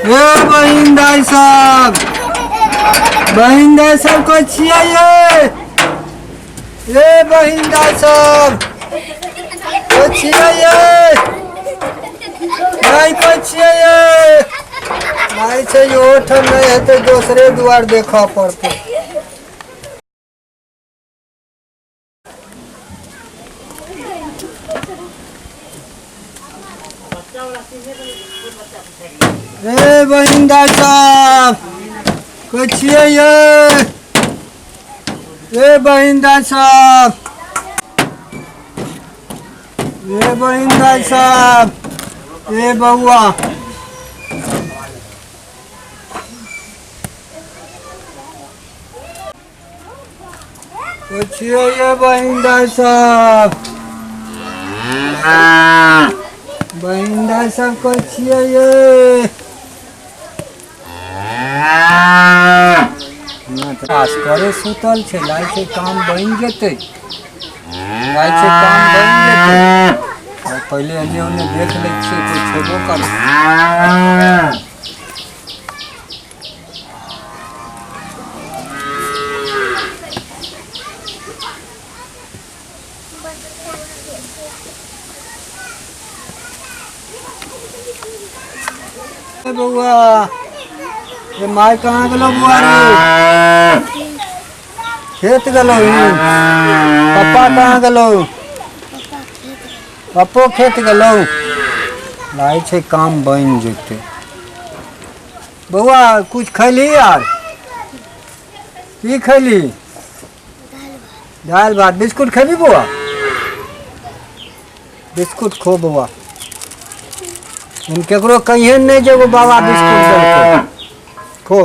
ए बहिन दाइ सब, बहिन दाइ सब कोइ छियै ये? ए बहिन दाइ सब कोइ छियै ये? नहि कोइ छियै ये? नहि छै, ओहोठाम नहि हेतै, दोसरे दुआर देखऽ पड़तै। ए बहिन दाइ साहब कोइ छियै ये? ए बहिन दाइ साहब, ए बहिन दाइ साहब, ए बौआ, कोइ छियै ये बहिन दाइ साहब? बहिन दाइ साहब कोइ छियै ये? असगरे सुतल छै, लागै छै काम बनि जेतै, लागै छै काम बनि जेतै। आओर पहिले एन्ने ओन्ने देख लै छियै, कोइ छेबो करै। बौआ रे, माय कहाँ गेलो बौआ रे? खेत गेलो। पप्पा कहाँ गेलो? पप्पो खेत गेलो। लागै छै काम बनि जेतै। बौआ, कुछ खैली यार? की खैली? दालि भात। बिस्कुट खेबी बौआ? बिस्कुट खो बौआ। हम केकरो कहिए नहि जे एगो बाबा बिस्कुट देलकै। खो।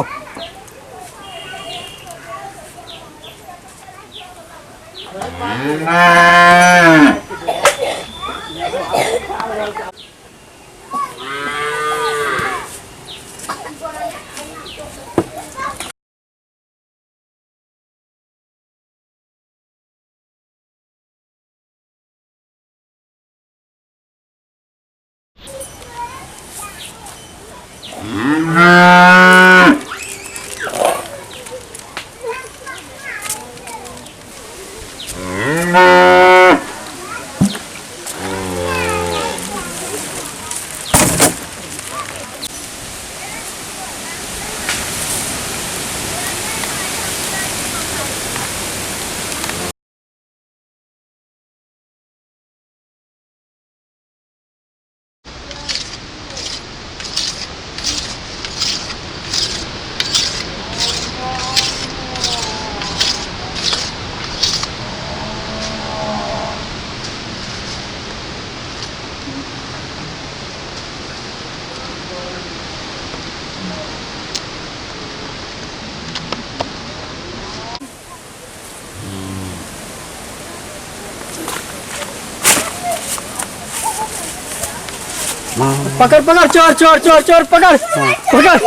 पकड़ पकड़, चोर चोर चोर चोर, पकड़ पकड़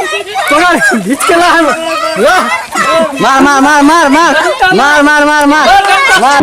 पकड़, घीच के ला, ला, मार मार मार मार मार मार मार मार मार मार।